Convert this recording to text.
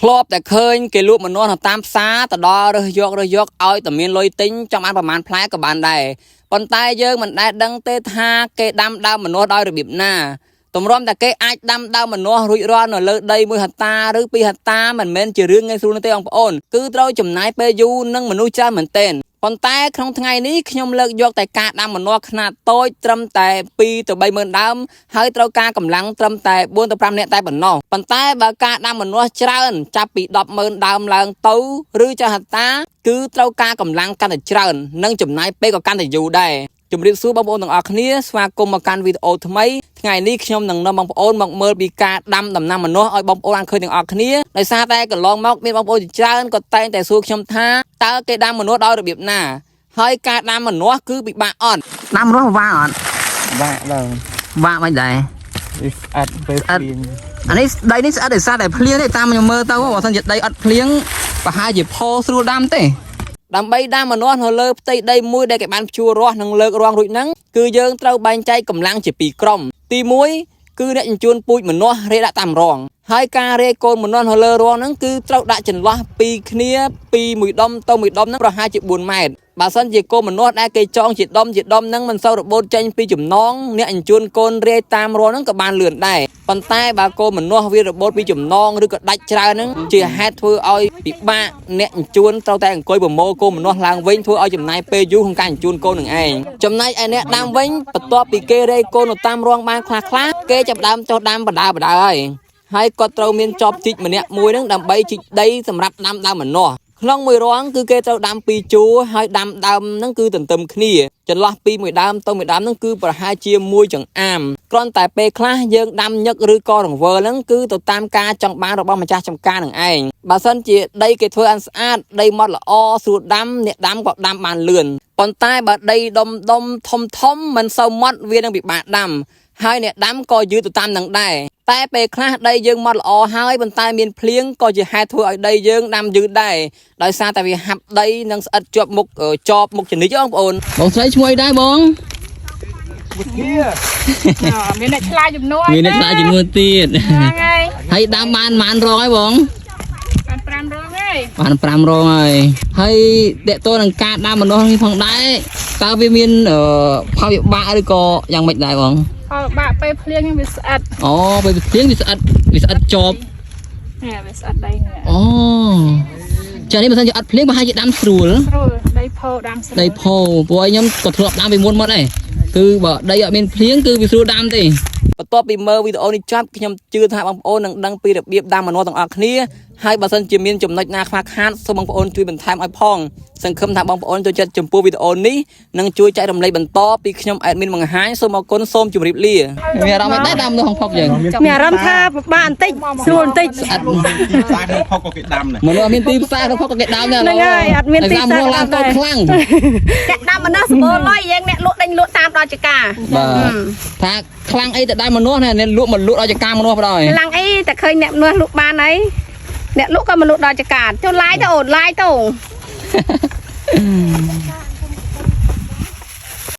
ធ្លាប់តែឃើញគេលក់ម្នាស់នៅតាមផ្សារទៅដល់រើសយករើសយកឲ្យតែមានលុយទិញចង់បានប្រមាណផ្លែក៏បានដែរប៉ុន្តែយើងមិនដែលដឹងទេថាគេដាំដើមម្នាស់ដោយរបៀបណាទម្រាំតែគេអាចដាំដើមម្នាស់រួចរាល់នៅលើដី1ហិកតាឬ2ហិកតាមិនមែនជារឿងងាយស្រួលនោះទេបងប្អូនគឺត្រូវចំណាយពេលយូរនិងមនុស្សច្រើនមែនទែនប៉ុន្តែក្នុងថ្ងៃនេះខ្ញុំលើកយកតែការដាំម្នាស់ខ្នាតតូចត្រឹមតែ2ទៅ3ម៉ឺនដើមហើយត្រូវការកម្លាំងត្រឹមតែ4ទៅ5នាក់តែប៉ុណ្ណោះប៉ុន្តែបើការដាំម្នាស់ច្រើនចាប់ពី10ម៉ឺនដើមឡើងទៅឬច្រើនហិកតាគឺត្រូវការកម្លាំងកាន់តែច្រើននិងចំណាយពេលក៏កាន់តែយូរដែរជំរាបសួរបងប្អូនទាំងអស់គ្នាស្វាគមន៍មកកាន់វីដេអូថ្មីថ្ងៃនេះខ្ញុំនឹងនាំបងប្អូនមកមើលពីការដាំដំណាំម្នាស់ឲ្យបងប្អូនបានឃើញទាំងអស់គ្នាដោយសារតែកន្លងមកមានបងប្អូនជាច្រើនក៏តែងតែសួរខ្ញុំថាតើគេដាំម្នាស់ដោយរបៀបណាហើយការដាំម្នាស់គឺពិបាកអត់ដាំម្នាស់ពិបាកអត់ បាក់ដល់ បាក់មិនដែរ វាស្អិតពេលភ្លៀង អានេះដីនេះស្អិតដោយសារតែភ្លៀងទេតាមខ្ញុំមើលទៅបើសិនជាដីអត់ភ្លៀងប្រហែលជាផស្រួលដាំទេដើម្បីដាំម្នាស់នៅលើផ្ទៃដីមួយដែលគេបានភ្ជួររាស់និងលើករងរួចហ្នឹងគឺយើងត្រូវបែងចែកកម្លាំងជាពីរក្រុមទី1គឺអ្នកជញ្ជូនពូជម្នាស់រេដាក់តាមរងហើយការរេកូនម្នាស់នៅលើរងហ្នឹងគឺត្រូវដាក់ចន្លោះពីគ្នាពីមួយដុំទៅមួយដុំហ្នឹងប្រហែលជា4ម៉ែត្របើសិនជាកូនម្នាស់ដែលគេចងជាដុំជាដុំហ្នឹងមិនសូវរបូតចេញពីចំណងអ្នកអញ្ជូនកូនរាយតាមរងហ្នឹងក៏បានលឿនដែរប៉ុន្តែបើកូនម្នាស់វារបូតពីចំណងឬក៏ដាច់ច្រើនហ្នឹងជាហេតុធ្វើឲ្យពិបាកអ្នកអញ្ជូនត្រូវតែអង្គុយប្រមូលកូនម្នាស់ឡើងវិញធ្វើឲ្យចំណាយពេលយូរក្នុងការអញ្ជូនកូននឹងឯងចំណែកឯអ្នកដាំវិញបន្ទាប់ពីគេរាយកូននៅតាមរងបានខ្លះខ្លះគេចាប់ផ្ដើមចុះដាំបដើបដើហើយហើយគាត់ត្រូវមានចបជីកម្នាក់មួយហ្នឹងដើម្បីជីកដីសម្រាប់ដាំដើមម្នាស់ក្នុងមួយរងគឺគេត្រូវដាំពីរជួរហើយដាំដើមហ្នឹងគឺទន្ទឹមគ្នាចន្លោះពីមួយដើមទៅមួយដើមហ្នឹងគឺប្រហែលជាមួយចង្អាមគ្រាន់តែពេលខ្លះយើងដាំញឹកឬក៏រង្វើលហ្នឹងគឺទៅតាមការចង់បានរបស់ម្ចាស់ចំការនឹងឯងបើសិនជាដីគេធ្វើអានស្អាតដីម៉ត់ល្អស្រួលដាំអ្នកដាំក៏ដាំបានលឿនប៉ុន្តែបើដីដុំដុំធំធំមិនសូវម៉ត់វានឹងពិបាកដាំហើយអ្នកដាំក៏យឺតទៅតាមនឹងដែរតែពេលខ្លះដីយើងម៉ត់ល្អហើយប៉ុន្តែមានភ្លៀងក៏ជាហេតុធ្វើឲ្យដីយើងដាំយឺតដែរដោយសារតែវាហាប់ដីនិងស្អិតជាប់មុខចប់មុខចនិចបងប្អូនបងស្រីឈ្មោះអីដែរបង មានអ្នកឆ្លើយជំនួយ មានអ្នកឆ្លើយជំនួយទៀត ហ្នឹងហើយ ហើយដាំបានប៉ុន្មានរងហើយបង បាន5រងហើយ បាន5រងហើយហើយតកតទៅនឹងការដាំម្នាស់នេះផងដែរតើវាមានផលវិបាកឬក៏យ៉ាងម៉េចដែរបង ផលបាក់ពេលភ្លៀងហ្នឹងវាស្អិត អូពេលភ្លៀងវាស្អិតវាស្អិតជាប់ នេះវាស្អិតដីនេះ អូចានេះបើសិនជាអត់ភ្លៀងប្រហែលជាដាំស្រួល ស្រួលដីផោដាំស្រួល ដីផោព្រោះឲ្យខ្ញុំក៏ធ្លាប់ដាំពីមុនមកដែរគឺបើដីអត់មានភ្លៀងគឺវាស្រួលដាំទេបន្ទាប់ពីមើលវីដេអូនេះចប់ខ្ញុំជឿថាបងប្អូននឹងដឹងពីរបៀបដាំម្នាស់ទាំងអស់គ្នាហើយបើសិនជាមានចំណុចណាខ្វះខាតសូមបងប្អូនជួយបន្ថែមឲ្យផងសង្ឃឹមថាបងប្អូនចូលចិត្តចំពោះវីដេអូនេះនិងជួយចែករំលែកបន្តពីខ្ញុំ admin បង្ហាញសូមអរគុណសូមជម្រាបលាមានអារម្មណ៍ដែរដាំនៅក្នុងផុកយើង មានអារម្មណ៍ថាពិបាកបន្តិចស្រួលបន្តិច ស្អិត ទីផ្សារក្នុងផុកក៏គេដាំដែរ មនុស្សអត់មានទីផ្សារក្នុងផុកក៏គេដាំដែរ ហ្នឹងហើយអត់មានទីផ្សារ ឡើងតូចខ្លាំង អ្នកដាំម្នាស់សម្បូរលុយយើងអ្នកលក់ដេញលក់តាមដល់ចកា បាទថាខ្លាំងអីទៅដាំមនុស្សណាអ្នកលក់មកលក់ដល់ចការមនុស្សបណ្ដោយ ខ្លាំងអីតែឃើញអ្នកម្នាស់លក់បានអីអ្នកលក់ក៏មកលក់ដល់ចកាចូលឡាយទៅអូនឡាយទៅ